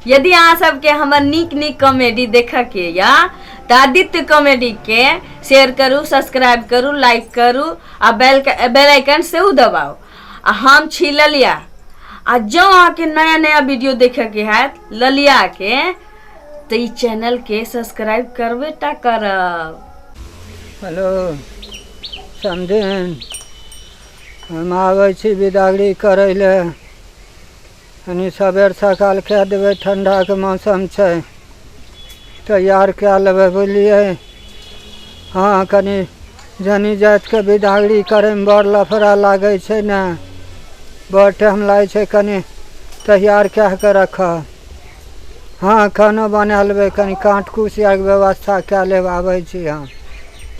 यदि अहाँ सबके हमर नीक नीक कॉमेडी देखऽके या तऽ आदित्य कॉमेडीके शेयर करू, सब्सक्राइब करू, लाइक करू आ बेल बेल आइकन सेहो दबाउ। आ हम छी ललिया, आ जँ अहाँके नया नया वीडियो देखऽके हैत ललियाके तऽ ई चैनलके सब्सक्राइब करबे टा करब। हेलो समधिन, हम आबै छी बिदागरी करै लए। कनि सबेर सकाल कए देबै, ठण्डाके मौसम छै, तैयार कए लेबै बुझलियै। हँ, कनि जनी जातिके बिदागरी करैमे बड़ लफड़ा लागै छै ने, बड़ टाइम लागै छै, कनि तैयार कए कऽ रखऽ। हँ, खानो बना लेबै, कनि काँट कुश आरके व्यवस्था कए लेब, आबै छी हम।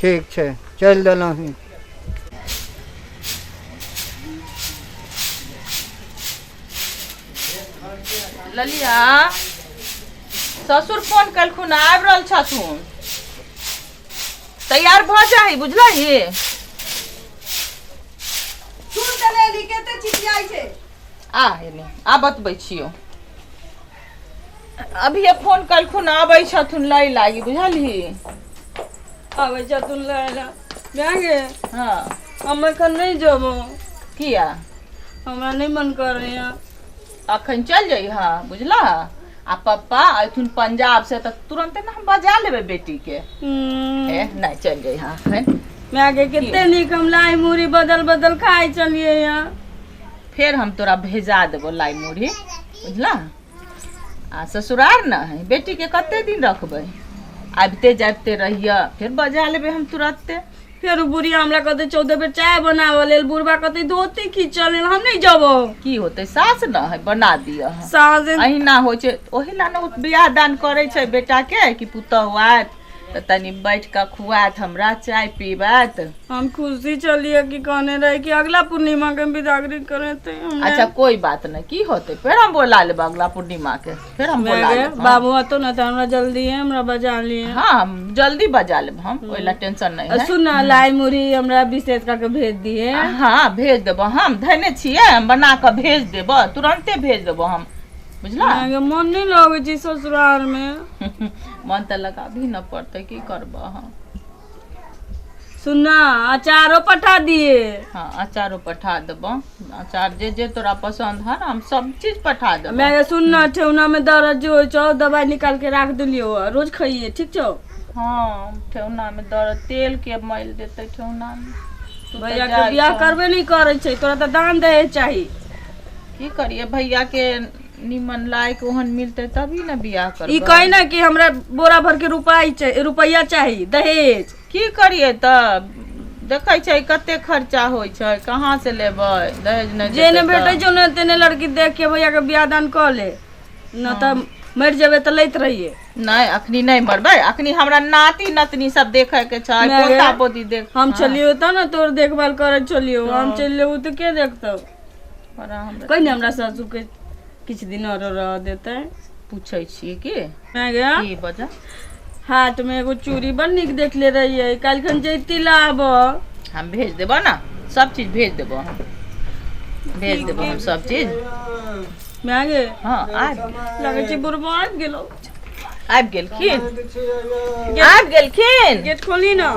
ठीक छै, चलि देलहुँ। ललिया, ससुर फोन कलखुन, आबि रहल छथुन, तैयार भऽ जाही, बुझलही? सुन तऽ लेली, कते चिचियाइ छै। आ एने आ, बतबै छियौ। अभिये फोन कलखुन, आबै छथुन लै लागी, बुझलही? आबै छथुन लै ला। माय गे। हँ। हम एखन नहि जेबो। किया? हमरा नहि मन करैया। अखन चल जइह, बुझलह? आ पप्पा अयथुन पंजाब से तऽ तुरंते ने हम बजा लेबै बेटी के। ए नहि, चल जइह अखन। माय गे, कते नीक हम लाई मुरही बदल बदल खाइ छलियै हँ। फेर हम तोरा भेजा देबो लाई मुरही, बुझलह? आ ससुरार न है, बेटी के कते दिन रखबै? आबिते जाबिते रहिय, फेर बजा लेबै हम तुरंते। फेर उ बुढ़िया हमरा कहते 14 बेर चाय बनाबऽ लेल, बुढ़बा कहते धोती खींचऽ लेल, हम नहि जबो। की होतै, सास न है, बना दिअ। सास अहिना होइ छै, ओहि ला ने ओ बियाह दान करै छै बेटा के कि पुतहु आयत तऽ तनी बैठ कऽ खुआत हमरा, चाय पीबत। हम खुशी चलिए कि कहने रहे कि अगला पूर्णिमा के बिदागरी करेते हमरा। अच्छा, कोई बात नहीं, की होतै, फेर हम बोला लेब अगला पूर्णिमा के, फेर हम बोला मैं लेब। हाँ। बाबू हतो ना तऽ हमरा जल्दी है, हमरा बजा लिए। हाँ, हम जल्दी बजा लेब हम, ओहि ला टेंशन नहीं है। सुन ना, लाई मुरही हमरा विशेष करके भेज दिए। हाँ, भेज देबो, हम धने छियै, हम बना कऽ भेज देबो, तुरंते भेज देबो हम, बुझला? अहाँके मन नहीं लगै छै ससुराल में? मन तऽ लगाबी न पड़तै, की करबह हम? सुन ना, अचारो पठा दिए। हाँ, अचारो पठा देबो, अचार जे जे तोरा पसंद है ना, हम सब चीज पठा देबो। मैं सुन ना, ठेहुना में दर्द जो होइ छौ, दवाई निकाल के राख देलियौ, रोज खइए, ठीक छौ? हाँ, ठेहुना में दर्द, तेल के मल देतै ठेहुना में। तू तऽ भैया के जाइ बियाह छह। करबे नहीं करै छै, तोरा तऽ दान दहेज चाही। की करिए, भैया के निमन लायक ओहन मिलते तभी ना बियाह करबै। ई कही ना कि हमरा बोरा भर के रुपया रुपया चाही दहेज। की करिए, तऽ देखै छै कते खर्चा होइ छै, कहाँ से लेबै दहेज? नहि जे ने देतै भेटै तऽ। छौ ने तेने लड़की देख के भैया के बियाह दान कऽ ले न, तऽ मरि जेबै तऽ लैत रहिए। नहि, अखनी नहि मरबै, अखनी हमरा नाती नतनी सब देखे के छै, माय गे, पोता पोती देख। हम चलियो तऽ ने तोर देखभाल करै छलियो, हम चलि जेबू तऽ के देखतौ? बड़ा हमरा कहि ने हमरा सासू के किछु दिन आरो रह देतै। पूछै छियै की। माय गे। की बजा? हाट में एगो चूड़ी बड़ नीक देखले रहियै, काल्हिखन जैती लाबऽ। हम भेज देबो ने, सब चीज भेज देबो हम, भेज देबो हम सब चीज। माय गे। हँ, आबि गेल। लगै छै बुढ़बा आबि गेलौ। आबि गेलखिन, आबि गेलखिन। गेट खोली ना।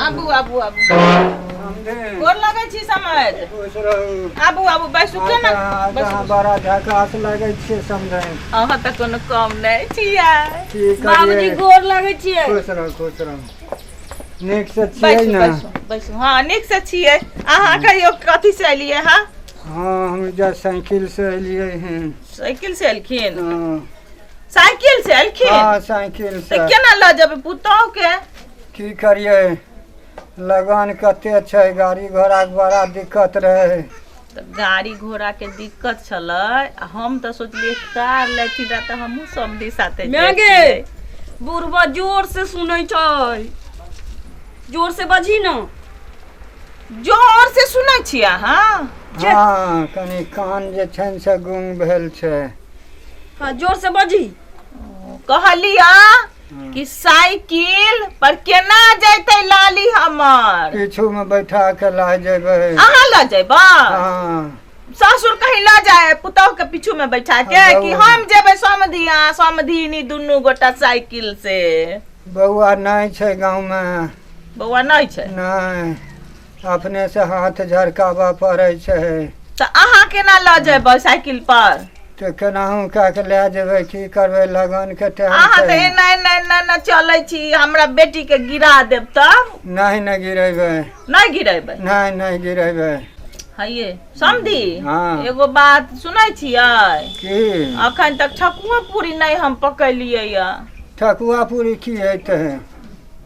आबू आबू आबू, गोर लगै छी समझ। आबू आबू, बैसू के ना, बैसू। बड़ा झकास लगै छियै समझे। अहाँ तऽ कोनो कम नहि छियै। की बाबूजी, करियै? गोर लगै छियै। खुश रहू, खुश रहू। नीक से छियै बैसू। ने? बैसू बैसू। हँ, नीक से छियै। अहाँ कहियो कथी से एलियै? हँ। हँ, हम जा साइकिल से एलियै हन। साइकिल से एलखिन? हँ। साइकिल से एलखिन? हँ, साइकिल से। तऽ केना लऽ जेबै पुतहु के? की करियै, लगन कते छै, गाड़ी घोड़ाके बड़ा दिक्कत रहै। तऽ गाड़ी घोड़ा के दिक्कत छलै आ हम तऽ सोचलियै कार लेथिन रह तऽ हमहूँ समधी साथे माय गे, जैतियै। बुढ़बा जोर से सुनै छै, जोर से बजही ना। जोर से सुनै छियै अहाँ? हँ, कनि कान जे छनि से गुंग भेल छै। हाँ, जोर से बजही। कहलिया कि साइकिल पर केना जैतै लाली हमर? पीछू में बैठा के लऽ जेबै। अहाँ लऽ जेबै? हँ। ससुर कहीं लऽ जाए पुतोह के पीछू में बैठा के हाँ, कि बउआ। हम जेबै समधी आ समधिनी दुनू गोटा साइकिल से। बौआ नहि छै गाँवमे। बौआ नहि छै? नहि, अपने से हाथ झरकाबऽ पड़ै छै। तऽ अहाँ केना लऽ जेबै साइकिल पर? तऽ केनाहु कए कऽ लए जेबै, की करबै, लगनके टाइम अहाँ छै। तऽ एना एना एना एना चलै छी, हमरा बेटी के गिरा देब तब। नहि, नहि गिरेबै। नहि गिरेबै? नहि, नहि गिरेबै। हइये समधी, हाँ। एगो बात सुनै छियै? की? अखन तक ठकुआ पूरी नहि हम पकेलियै यऽ। ठकुआ पूरी की हेतै?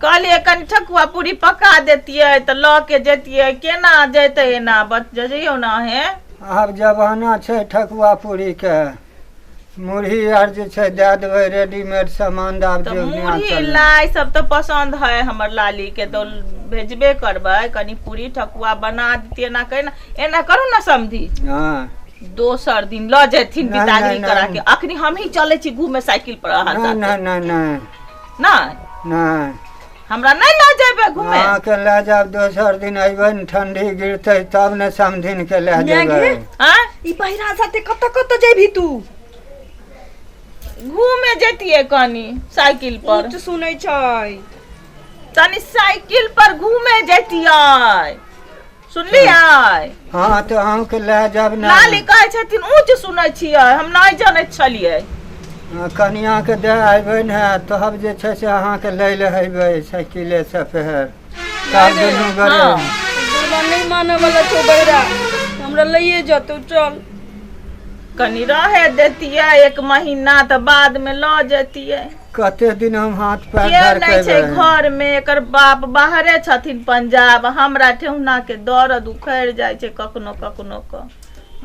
कहलियै कनि ठकुआ पूरी पका देतियै तऽ लऽ के जैतियै। केना जेतै एना बच जइयौ ने अहें। आब जमाना छै ठकुआ पूरीके? मुरही आर जे छै दए देबै, रेडीमेड सामान आब तऽ जे दुनिया मुरही चललै। लाइ सब तऽ पसन्द है हमर लाली के, तऽ भेजबे करबै। कनि पूरी ठकुआ बना दितियै। एना कहि एना करू ने समधी, हँ। दोसर दिन लऽ जेथिन नहि, बिदागरी नहि, करा नहि। के। अखनी हमही चलै छी घूमे साइकिल पर अहाँ नहि। साथे। नहि, नहि, नहि। नहि? नहि। हमरा नहि लऽ जेबै घूमे? अहाँके लए जायब दोसर दिन। अयबै ने, ठंडी गिरतै तब ने समधिन के लए जेबै। माय। आँय? ई बहिरा साथे कतऽ कतऽ जेबही तू? घूमे जैतियै कनि साइकिल पर। ऊँच सुनै छै। तनि साइकिल पर घूमे जैतियै, सुनलियै? हँ, तऽ अहूँके लए जायब ने। लाली कहै छथिन ऊँच सुनै छियै, हम नहि जनैत छलियै। हँ, कनिआँके दए अयबै ने तब जे छै से अहाँके लै लए अयबै साइकिलेसँ फेर, तब दुनू गोरे। हँ। बुढ़बा नहि मानऽ वाला छौ बहिरा, हमरा लैए जतौ, चल। कनि रहे देतियै एक महीना तऽ बादमे लऽ जैतियै। कते दिन हम हाथ पैर के नहि छै धरकेबै? घर मे, एकर बाप बाहरे छथिन पंजाब। हमरा ठेहुना के दर्द उखड़ि जाइ छै कखनो कखनो क,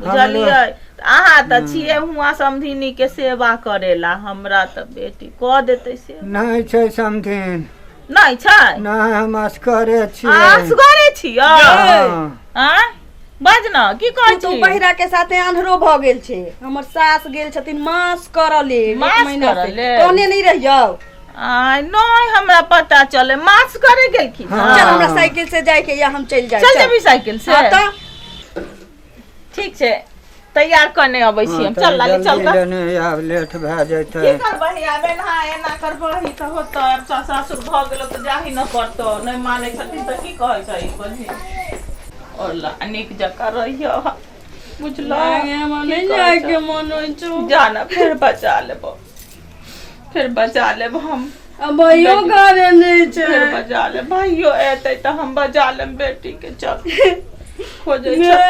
बुझलियै? तऽ अहाँ तऽ छियै हुआँ समधिनी के सेवा करेला, हमरा तऽ बेटी कऽ देतै से। नहि छै समधिन। नहि छै? नहि, हम असगरे छियै। असगरे छियै? हँ। आँय, बाज न, की कहै तू तो छी? बहिरा के साथे आन्हरो भऽ गेल छै। हमर सास गेल छथिन मास करऽ लेल एक मास महीना करऽ से। लेल? कहने नहि रहियौ? आय, नहि हमरा पता चले। मास करे गेलखिन? हँ। चल, हमरा साइकिल से जाय के या, हम चलि जाय। चल जेबी साइकिल से? हाँ तऽ। ठीक छै, तैयार करने अबै छी हम। चल लाली, चल जल्दी तऽ। लेने आब, लेट भए जेतै। की करबही आब? एना एना करबही तऽ होतौ? आब सासुर भऽ गेलो तऽ जाही न पड़तौ। नहि मानै छथिन तऽ की कहै छै बहिन? और ला नीक जकाँ रहियो, बुझलो? हमरा की नहि कहै जाय छौ? के मन होइ छौ। जा ना, फेर बचा लेबो, फेर बचा लेब हम। आ भाइयो घरे नहि छै। फेर बजा लेब, भाइयो एतै तऽ हम बजा लेब बेटी के। चल, खोजै छै।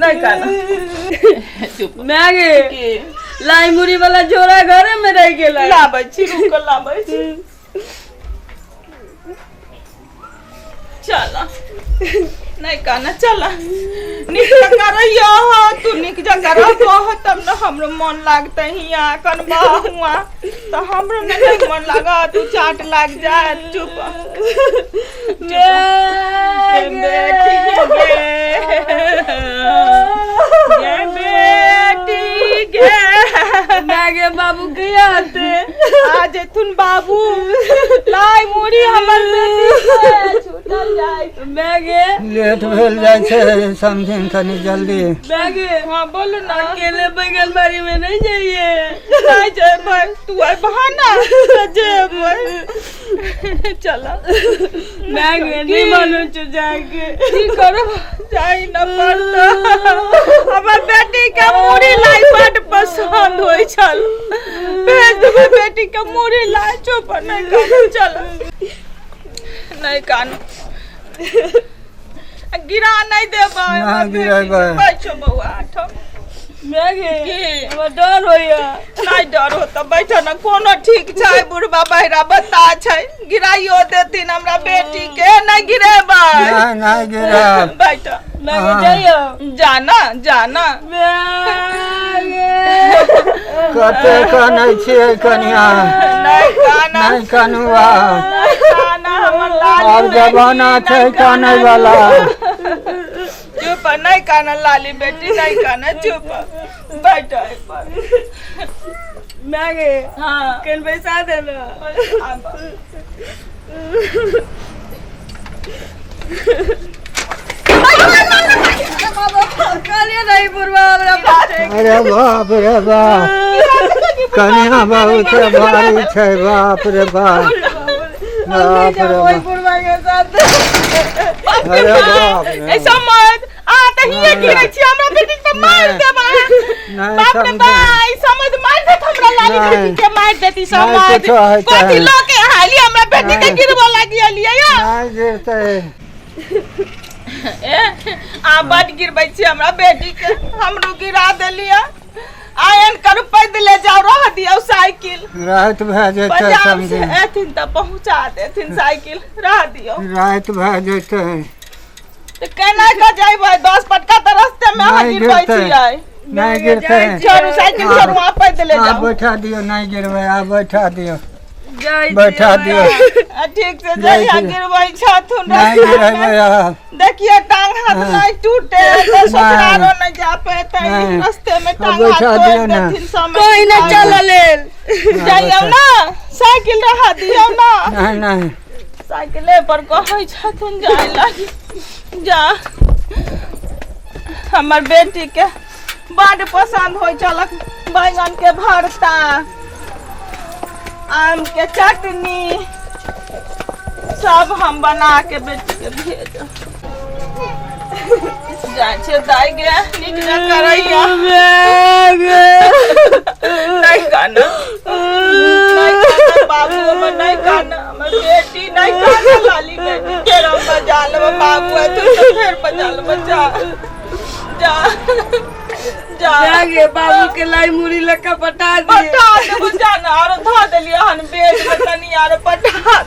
नहि कान, चुप। माय गे। की? लाई मुड़ी वाला झोरा घरे में रह गेलै। लाबै छी, रुक, लाबै छी। चल, नहि काना, चल। नीक जकाँ रहियो तू, नीक जकाँ रहबो तब ने हमरो मन लागतै। हियाँ कनबा हुआ तऽ हमरो नहि मन लागत, तू चाट लाग जायत। चुप बेटी गे, गे बेटी गे। माय गे, बाबू कहिया आते? आ जेथुन बाबू। लाई मुड़ी हमर बेटी के छूटल जाय। माय गे। लेट भेल जाइ छै समधिन, कनि जल्दी। माय गे। हाँ, बोलू ना। अकेले बैगन बाड़ी में नहीं जाइए। नहीं जेबै, तू अयबह ना तऽ जेबै। चल। माय गे, नहीं मानो छो जाके। की करब, जाइ न पड़तौ। हमर बेटी के मुड़ी लाई बड पसंद होइ छल। भेज देबै बेटी के मुड़ी लाई। चुप, नहि कानू, चल, नहि कानू। गिरा नहि देबै नहि हमर बेटी के। गिरेबै। बैठो बौआ, ठो। माय गे। की? हमरा डर होइया। नहि डर होता, बैठो न। कोनो ठीक छै? बुढ़बा बहिरा बता छै, गिराइयो देथिन हमरा बेटी के। नहि गिरेबै? नहि, नहि गिरब। बैठ। मैं जाइयो। जाना जाना। कते कनै छियै कनिया? नहीं काना। नहि कानू आब। नहीं काना हमर लाली आब बेटी, जमाना नहीं छै काना। कानै वाला। चुप, नहीं काना लाली बेटी, नहीं काना, चुप बैठ एक पर। मैं गे। हाँ। कन पैसा दे ना। आब। कहलिए नहीं बुढ़वा हमरा पास। अरे बाप रे बाप, कनिया बहुत भारी छै, बाप रे बाप, बाप रे ओहि बाप। बुढ़वा के साथ। अरे बाप रे। ए समझ आ त हिये गिरै छी, हमरा बेटी के मार देब अहाँ। नहि बाप रे समझ। बा, ई समझ मार देत हमरा लाली नहि। बेटी के, मार देती समझ। नहि कुछो होइतै। कथी लऽ के अहाँ एलियै? हमरा बेटी के नहि। गिरबऽ लागि एलियै यौ। नहि गिरतै। ए अहाँ बड गिरबै छी हमरा बेटी के, हमरो गिरा देलियै। आयन करू, पैदले जाउ, रह दियौ साइकिल। राति भए जेतै। बाजार से समझे एथिन तऽ पहुँचा देथिन, साइकिल रह दियौ। राति भए जेतै। तऽ केना कऽ जइबै? 10 पटका तऽ रस्ते मे अहाँ नहि गिरबै गिरतै। छियै। नहि गिरतै। छोड़ू साइकिल, छोड़ू, अहाँ पैदले आब जाउ। बैठा दियौ, नहि गिरबै, आब बैठा दियौ। जाइ छी। बैठा दियौ। आ ठीक से जाइ जइहा। छी। गिरबै छथुन नहि रस्ता मे। गिरेबै आब। देखिए, टांग हाथ हाँ। नहीं टूटे तो ससुरारो नहीं जा पेते। नहीं। रास्ते में अब टांग हाथ बैठा तोड़ दियौ ना। देथिन समय। कोई न चल लेल। जाइयौ ना, साइकिल रहा दियौ ना। नहि नहि। साइकिले पर कहै छथुन जाय लागी। जा, हमर बेटी के बड पसंद होइ छलक बैंगन के भरता, आम के चटनी, सब हम बना के बेटी के भेजब। जाइ छै दाइ गे, नीक न करैया। नहीं काना, नहीं काना बाबू हमर, नहीं काना हमर बेटी, नहीं काना लाली बेटी। फेर हम बजा लेबै, बाबू एथुन तऽ फेर बजा लेबै। जा जा जा। जागे बाबू के लाई मुड़ी लक्का पटा दिए। पटा देबो, जा ना। आरो धऽ देलियै हन बेड मे, तनी आरो पटा